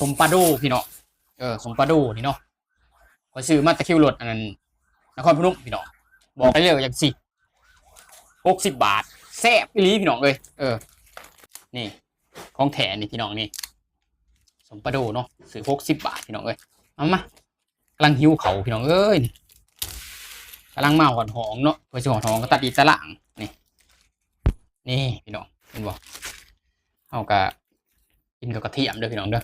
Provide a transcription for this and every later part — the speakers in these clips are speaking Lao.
ສົມປາໂດພີ່ນ້ອງ ເອີ ສົມປາໂດນີ້ເນາະ ຂ້ອຍຊື້ມາແຕ່ຄິວລົດອັນນັ້ນ ນະຄອນພະນົມພີ່ນ້ອງ ບອກໄດ້ເລີຍວ່າຈັ່ງຊີ້ ຫົກສິບບາດ ແຊບອີ່ຫຼີພີ່ນ້ອງເອີຍ. ເອີ ນີ້ຂອງແທ້ນີ້ພີ່ນ້ອງ ນີ້ ສົມປາໂດເນາະ ຊື້ຫົກສິບບາດພີ່ນ້ອງເອີຍ. ເອົາມາ ກຳລັງຫິວເຂົ້າພີ່ນ້ອງເອີຍ ນີ້ ກຳລັງມາຮອດຫ້ອງເນາະ ເພື່ອຊິຮອດຫ້ອງກໍຕັດອີກຕາລ່າງ ນີ້ ນີ້ພີ່ນ້ອງ ເຫັນບໍ່? ເຮົາກໍກິນກັບກະທຽມເດີພີ່ນ້ອງເດີ.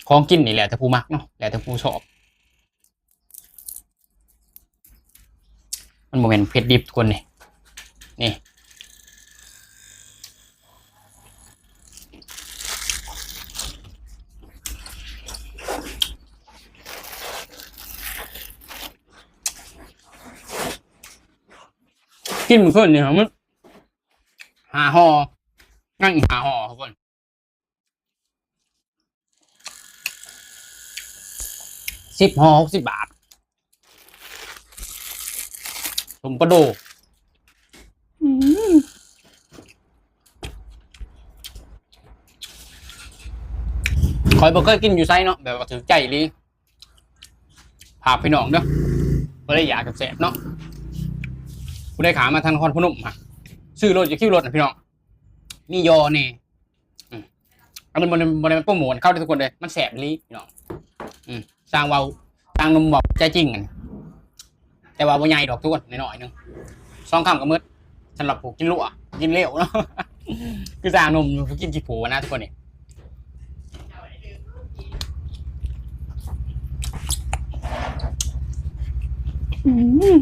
ຂອງກິນນີ້ແລ້ວແຕ່ຜູ້ມັກເນາະ ແລ້ວແຕ່ຜູ້ຊອບ. ມັນບໍ່ແມ່ນເຜັດດິບທຸກຄົນ ນີ້ ນີ້ ກິນມື້ຄືນນີ້ ມັນຫ້າຫໍ່ ຍັງອີກຫ້າຫໍ່ທຸກຄົນ. ສິບຫໍ່ ຫົກສິບບາດ ສົມປາໂດ. ອືມ ຂ້ອຍບໍ່ເຄີຍກິນຢູ່ໃສເນາະ ແບບວ່າຖືກໃຈອີ່ຫຼີ ຝາກພີ່ນ້ອງເດີ ບໍ່ໄດ້ຢາກແຊບໆເນາະ. ຜູ້ໃດຂ້າມມາທາງນະຄອນພະນົມ ຊື້ໂລດຢູ່ຄິວລົດນະພີ່ນ້ອງ ມີຍໍແດ່. ອືມ ອັນນີ້ບໍ່ໄດ້ ບໍ່ໄດ້ໂປຣໂມດເຂົາເດີທຸກຄົນເດີ ມັນແຊບອີ່ຫຼີພີ່ນ້ອງ. ອືມ ຊ່າງເວົ້າ ຊ່າງໜຸ່ມເວົ້າໃຈຈິງ ອັນ ແຕ່ວ່າບໍ່ໃຫຍ່ດອກທຸກຄົນ ນ້ອຍໆໜຶ່ງ ສອງຄຳກໍໝົດ. ສຳລັບຜູ້ກິນຫຼວກ ກິນເຫຼວເນາະ ຄືຊ່າງໜຸ່ມ ຜູ້ກິນຂີ້ໂພນະທຸກຄົນນີ້. ອືມ